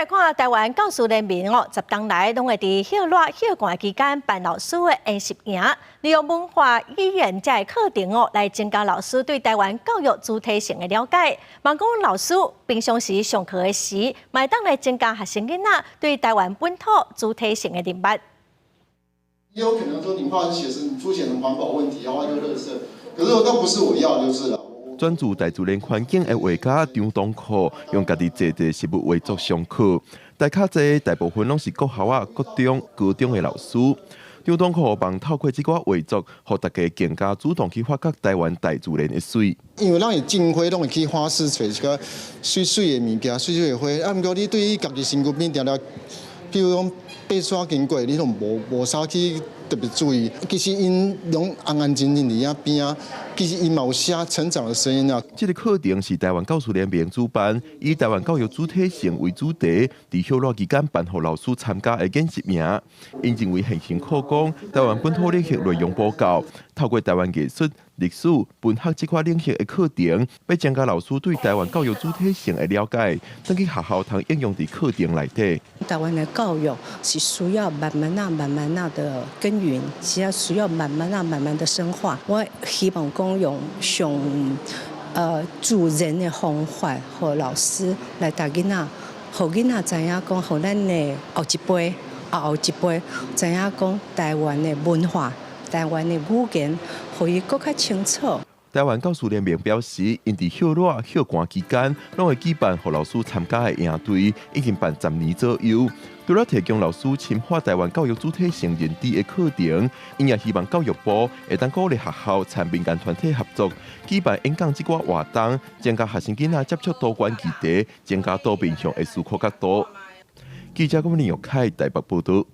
來看臺灣教師聯盟哦，十冬來攏會佇歇熱歇寒期間辦老師的研習營，利用文化語言這个課程哦，來增加老師對臺灣教育主體性的了解。望講老師平常時上課的時，嘛會當來增加學生囡仔對臺灣本土主體性的認識。也有可能說你畫寫是出現什麼環保問題，畫一個垃圾，可是都不是我要就是了。專注大自然環境的畫家張東科，用家己製的食物畫作上課。大較濟大部分攏是國校仔、國中、高中的老師。張東科望透過這寡畫作，予大家更加主動去發覺臺灣大自然的媠。因為咱會種花，攏會去花市揣一個媠媠的物件、媠媠的花。啊，毋過你對於家己身軀邊定定，比如講爬山經過，你攏無無啥去特別注意。其實𪜶攏安安靜靜佇遐邊仔，其實𪜶嘛有寫成長的聲音啊。這個課程是臺灣教師聯盟主辦，以臺灣教育主體性為主題，佇歇熱期間辦予老師參加的研習營。𪜶認為現行課綱，臺灣本土領域內容無夠，透過臺灣藝術、歷史、文學這塊領域的課程，欲增加老師對臺灣教育主體性的了解，轉去學校通應用佇課程內底。臺灣的教育是需要慢慢啊、慢慢啊的耕耘，是要需要慢慢啊、慢慢的深化。我希望講用上自然的方法，予老師來帶囡仔，予囡仔知影講，予咱的後一輩、後一輩知影講臺灣的文化、臺灣的語言，予伊閣較清楚。臺灣教師聯盟表示，𪜶佇歇熱、歇寒期間，攏會舉辦予老師參加的營隊，已經辦10年左右。除了提供老師深化臺灣教育主體性認知的課程，𪜶也希望教育部會當鼓勵學校參民間團體合作，舉辦演講這寡活動，增加學生囡仔接觸多元議題，增加多面向的思考角度。記者郭林玉凱台北報道。